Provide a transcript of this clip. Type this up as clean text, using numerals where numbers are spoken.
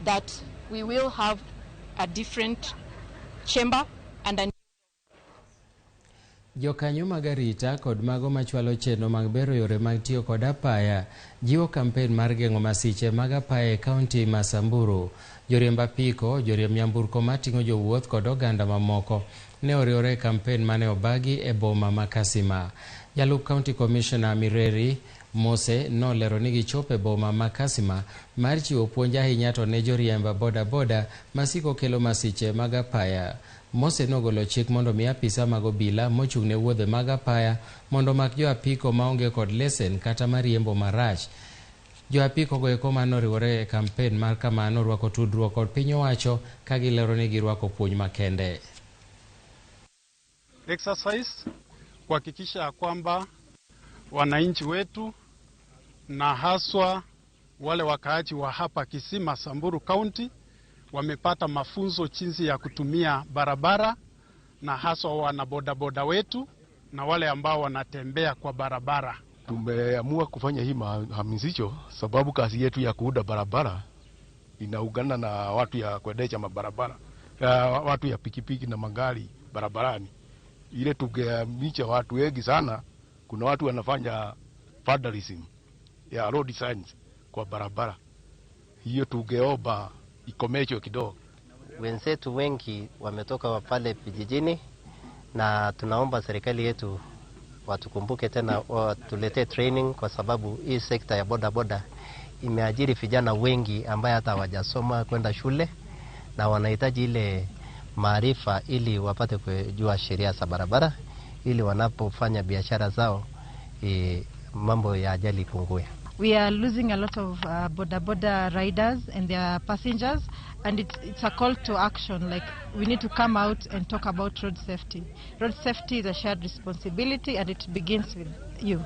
That we will have a different chamber and a Jokanyo mag arita kod mago machwalo chenro mag bero yore mag tiyo kod apaya jiwo kampen mar geng'o masiche mag apaya e kaunti ma Samburu. Joriemb apiko, joriemb nyamburko mating'o jowuoth kod oganda mamoko ne oriwore e kampen mane obagi e boma ma Kasima. Jalup County Commissioner Mireri Mose nolero ni gichopo e boma ma Kasima mar chiwo puonj ahinya to ne joriemb boda boda masiko kelo masiche mag apaya. Mose nogolo chik mondo mi apisa mag obila mochung' ne wuodhe mag apaya mondo omak jo apiko maonge kod lesen kata mariembo marach. Jo apiko go eko manoriwore e kampen mar kamano orwako tudruok kod piny owacho ka gilero ni girwako puonj makende. Exercise kuhakikisha ya kwamba wananchi wetu na haswa wale wakaaji wa hapa Kisima, Samburu County wamepata mafunzo jinsi ya kutumia barabara na haswa wana bodaboda wetu na wale ambao wanatembea kwa barabara. Tumeamua kufanya hii mahamasisho sababu kazi yetu ya kuunda barabara inaungana na watu ya kuendesha mabarabara, ya watu ya pikipiki na magari barabarani. Ile tungeamisha watu wengi sana, kuna watu wanafanya vandalism ya road signs kwa barabara. Hiyo tungeomba ikomeshwe kidogo. Wenzetu wengi wametoka pale vijijini, na tunaomba serikali yetu watukumbuke tena, watuletee training, kwa sababu hii sekta ya boda boda imeajiri vijana wengi ambaye hata hawajasoma kwenda shule na wanahitaji ile maarifa ili wapate kujua sheria za barabara ili wanapofanya biashara zao mambo ya ajali ipungue. We are losing a lot of boda boda riders and their passengers, and it's a call to action. Like, we need to come out and talk about road safety. Road safety is a shared responsibility, and it begins with you.